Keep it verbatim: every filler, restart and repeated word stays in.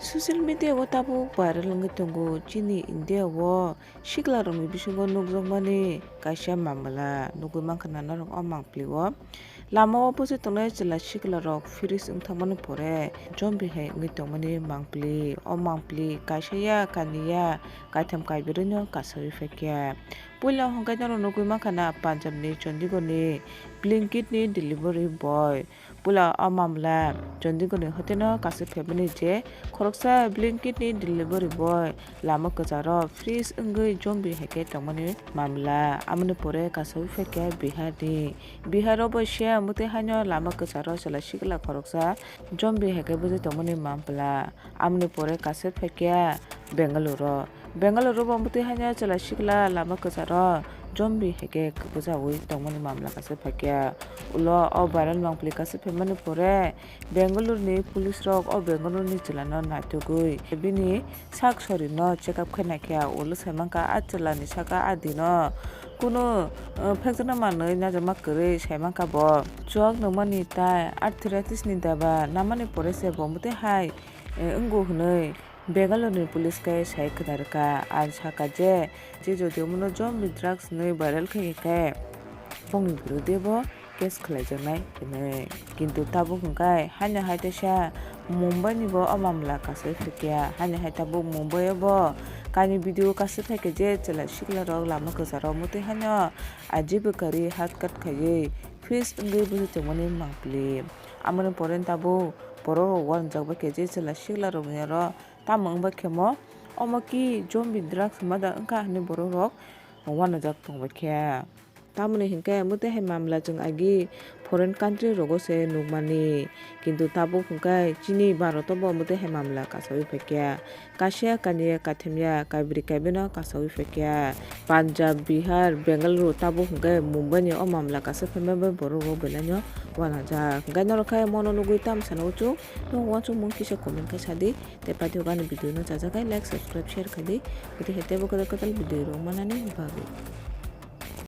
Social media o tabuk viral wngwi tongo chini India o sikla rokni bisingo nukjakmani kaisa mamla nugwi mankha na norok o mangpili o. Lama o bwswi tongnai chwla sikla rok freeze wng thangmani pore zombie hai wngwi tongmani mangpili. O mangpili kaisa ya, kainwi ya, kaitham, kaibwrwi no kasawi phaikha. Puila hwnkhe norok nugwi mankha na Punjab ni Chandigarh ni Blinkit ni delivery boy. Puila o mamla Chandigarh ni hotel no kasawi phaimani je khoroksa Blinkit ni delivery boy lama kwcharo freeze wngwi zombie hai khe tongmani mamla. Amoni pore kasawi phaikha Bihar ni. Bihar o bo se mwtwi haino lama kwcharo chwla sikla khoroksa zombie hai khe bwswi tongmani mamla. Amoni pore kasawi phaikha Bengaluru. Bengaluru bo mwtwi haino chwla sikla lama kwcharo zombie hai khe bwchawi tongmani mamla kasawi phaikha. Ulo o viral mangpili kasawi phaimani pore Bengaluru ni police rok o Bengaluru ni chwla no naitugwi bini sak sori no check up khe naikha. Ulo sai mankha a chwla ni saka a di no kunu, uh, phekjakna manwi najakma kwrwi sai mankha bo. Chwk nungmani tai arthritis ni daba namani pore se bo mwtwi hai, eh, wngo hwnwi Bengaluru ni police khe sai khna rwkha. Ang sakha je, je jodi omono zombie drugs hwnwi viral khe khe bongni birude bo case khlaijaknai hwnwi. Kintu tabuk hwnkhe haino hai teisa Mumbai ni bo o mamla kasawi phaikha. Haino hai tabuk Mumbai o bo kainwi video kasawi phaikha je chwla sikla rok lama kwcharo mwtwi haino ajibo kwrwi hat kat khaiwi freeze wngwi bwswi tongmani mangpili. Amoni pore tabuk borok rok uanajak bai khe je chwla sikla rokni oro tamo wngbai khemo omo ki zombie drugs mada wngkha hwnwi borok rok uanajak tongbai kha. Tamoni hinkhe mwtwi hai mamla chwng agi foreign country rogo se nukmani, kintu tabuk hinkhe chini Bharat o bo mwtwi hai mamla kasawi phaikha. Kaisa, kanya, kaitham ya, kaibri, kaibeno kasawi phaikha. Punjab, Bihar, Bengaluru tabuk hinkhe Mumbai ni o mamla kasawi phaima bai borok rok belai no uanajak. Hinkhe norok khe mono nugwi tamo sana uansuk, no uansukmung kisa comment khe sadi. Tei paithak ani video no chajaknai like, subscribe, share khaidi. Tei tebo kwtal kwtal video rok manani bagwi.